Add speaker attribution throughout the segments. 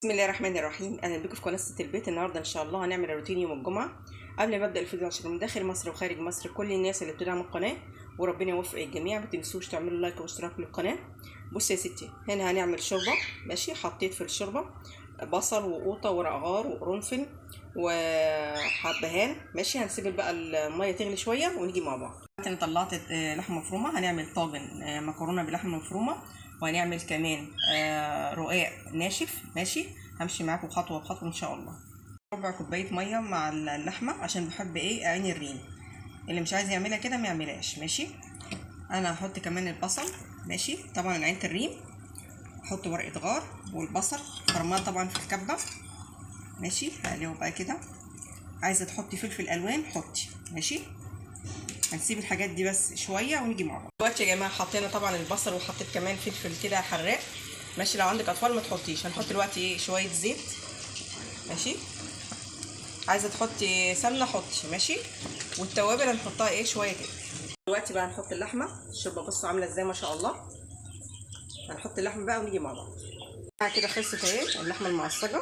Speaker 1: بسم الله الرحمن الرحيم. اهلا بكم في قناة ست البيت. النهارده ان شاء الله هنعمل روتين يوم الجمعة. قبل ما ابدا الفيديو، عشان من داخل مصر وخارج مصر كل الناس اللي بتدعم القناة، وربنا يوفق الجميع. ما تنسوش تعملوا لايك واشتراك للقناة. بصوا يا ستي، هنا هنعمل شوربة. ماشي، حطيت في الشوربة بصل وقوطه ورق غار وقرنفل وحبهان. ماشي، هنسيب بقى المية تغلي شوية ونيجي مع بعض. انا طلعت لحمه مفرومه، هنعمل طاجن مكرونه بلحمه مفرومه، وهنعمل كمان رقاق ناشف. ماشي، همشي معاكم خطوة بخطوة ان شاء الله. ربع كوباية مية مع اللحمة، عشان بحب ايه عين الريم. اللي مش عايز يعملها كده ما يعملهاش. ماشي، انا هحط كمان البصل. ماشي، طبعا عينه الريم، احط ورقة غار والبصل فرماه طبعا في الكبه. ماشي، هقلبه بقى كده. عايزه تحطي فلفل الوان حطي. ماشي، هنسيب الحاجات دي بس شوية ونيجي مع بعض. دلوقتي يا جماعة حطينا طبعا البصل، وحطيت كمان فلفل كده حراق. ماشي، لو عندك اطفال ما تحطيش. هنحط دلوقتي ايه شوية زيت. ماشي، عايزه تحطي سمنه حطي. ماشي، والتوابل هنحطها ايه شوية كده. دلوقتي بقى هنحط اللحمة. الشوربة بصوا عامله ازاي ما شاء الله. هنحط اللحمة بقى ونيجي مع بعض. كده خلصت اهي اللحمة المعصجه.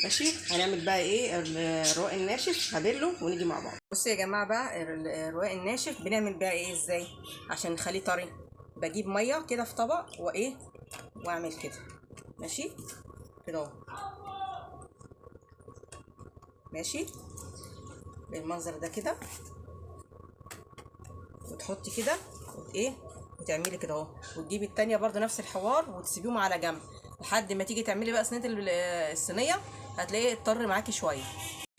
Speaker 1: ماشي، هنعمل بقى ايه الرقاق الناشف، هبلة ونيجي مع بعض. بصوا يا جماعة بقى الرقاق الناشف بنعمل بقى ايه ازاي عشان نخليه طري. بجيب مية كده في طبق وايه واعمل كده. ماشي كده اهو. ماشي بالمنظر ده كده، وتحطي كده وايه وتعملي كده اهو، وتجيبي التانية برضو نفس الحوار وتسيبيهم على جنب لحد ما تيجي تعملي بقى صينية الصينية، هتلاقيه اضطر معاكي شوية.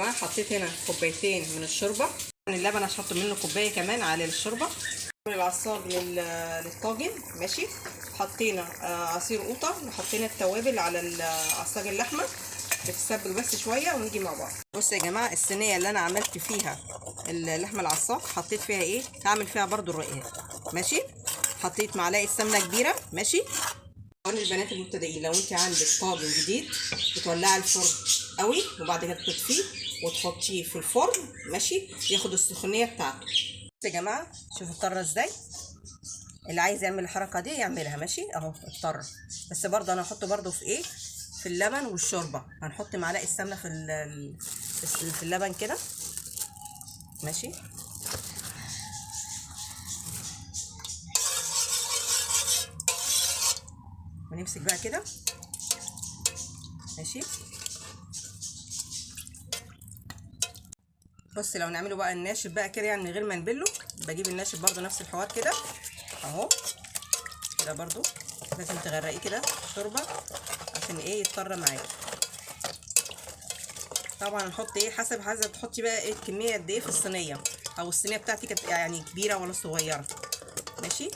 Speaker 1: حطيت هنا كوبايتين من الشوربة، اللبن هحط منه كوباية كمان على الشوربة. العصاج للطاجن. ماشي، حطينا عصير قوطه وحطينا التوابل على عصاج اللحمة، بتتسبك بس شوية ونيجي مع بعض. بصوا يا جماعة الصينية اللي انا عملت فيها اللحمة العصاج حطيت فيها ايه، هعمل فيها برضو الرقاق. ماشي، حطيت معلقه سمنه كبيرة. ماشي، البنات المبتدئين لو انت عندك طاجن جديد بتولعي الفرن قوي وبعد كده تطفيه وتحطيه في الفرن. ماشي، ياخد السخونيه بتاعته. يا جماعة شوفوا الطره ازاي، اللي عايز يعمل الحركة دي يعملها. ماشي اهو الطره، بس برضه انا هحطه برضه في ايه، في اللبن والشوربه. هنحط معلقه السمنة في اللبن كده. ماشي، ونمسك بقى كده. ماشي، بص لو نعمله بقى الناشف بقى كده يعني من غير ما نبله، بجيب الناشف برضو نفس الحوار كده اهو كده، برضو لازم تغرقيه كده شوربة عشان ايه يضطر معاكي. طبعا نحط ايه حسب عايزه تحطي بقى ايه الكمية قد ايه في الصينية، او الصينية بتاعتي كانت يعني كبيرة ولا صغيرة. ماشي،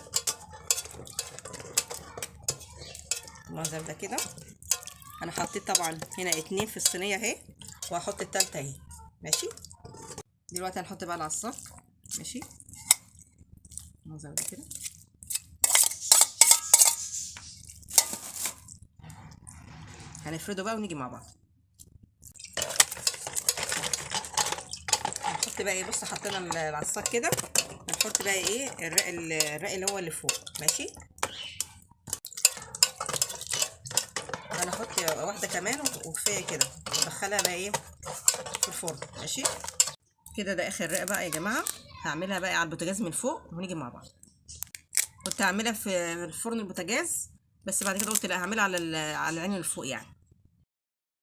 Speaker 1: المنظر ده كده. انا حطيت طبعا هنا 2 في الصينية اهي، وهحط الثالثة اهي. ماشي، دلوقتي هنحط بقى العصاج. ماشي، المنظر ده كده. هنفرده بقى ونيجي مع بعض. هنحط بقى ايه، بص حطينا العصاج كده، هنحط بقى ايه الرق اللي هو اللي فوق. ماشي، هنحط واحدة كمان وكفاية كده، ندخلها بقى ايه في الفرن. ماشي كده، ده اخر رق بقى يا جماعة. هعملها بقى على البوتاجاز من فوق ونيجي مع بعض. كنت هعملها في الفرن البوتاجاز، بس بعد كده قلت لا هعملها على العين اللي فوق، يعني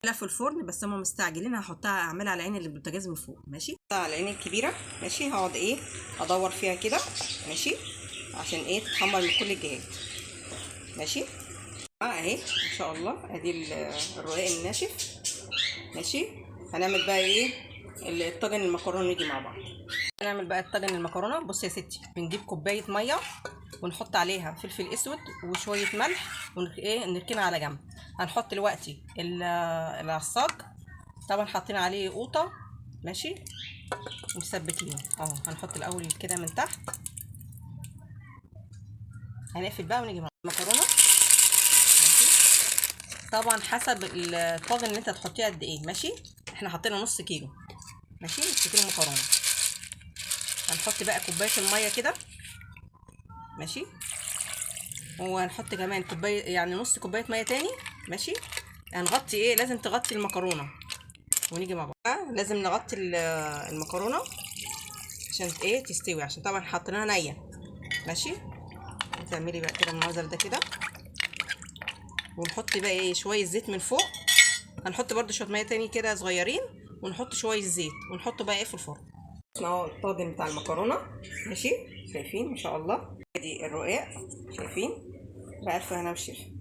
Speaker 1: لا في الفرن، بس هما مستعجلين هحطها اعملها على عين البوتاجاز من فوق. ماشي، على العين الكبيرة. ماشي، هقعد ايه ادور فيها كده. ماشي، عشان ايه تتحمر من كل الجهات. ماشي اهي ان شاء الله، ادي الرقاق الناشف. ماشي، هنعمل بقى ايه الطاجن المكرونه، نيجي مع بعض. هنعمل بقى الطاجن المكرونه. بصوا يا ستي، بنجيب كوباية مية ونحط عليها فلفل اسود وشوية ملح وايه نركنها على جنب. هنحط دلوقتي العصاج، طبعا حاطين عليه قوطه. ماشي، ومثبتينه اهو. هنحط الاول كده من تحت، هنقفل بقى ونيجي مع المكرونه. طبعا حسب الطاجن اللي انت هتحطيه قد ايه. ماشي، احنا حطينا نص كيلو. ماشي، نص كيلو مكرونه. هنحط بقى كوباية المية كده. ماشي، وهنحط كمان كوباية، يعني نص كوباية مية تاني. ماشي، هنغطي ايه، لازم تغطي المكرونه ونيجي مع بعض. لازم نغطي المكرونه عشان ايه تستوي، عشان طبعا حاطينها نيه. ماشي، تعملي بقى كده المنظر ده كده، ونحط بقى ايه شوية زيت من فوق. هنحط برده شوية مية تاني كده صغيرين، ونحط شوية زيت، ونحطه بقى ايه في الفرن. اهو الطاجن بتاع المكرونه. ماشي، شايفين ما شاء الله. ادي الرقاق، شايفين بقى، الف هنا والشفا.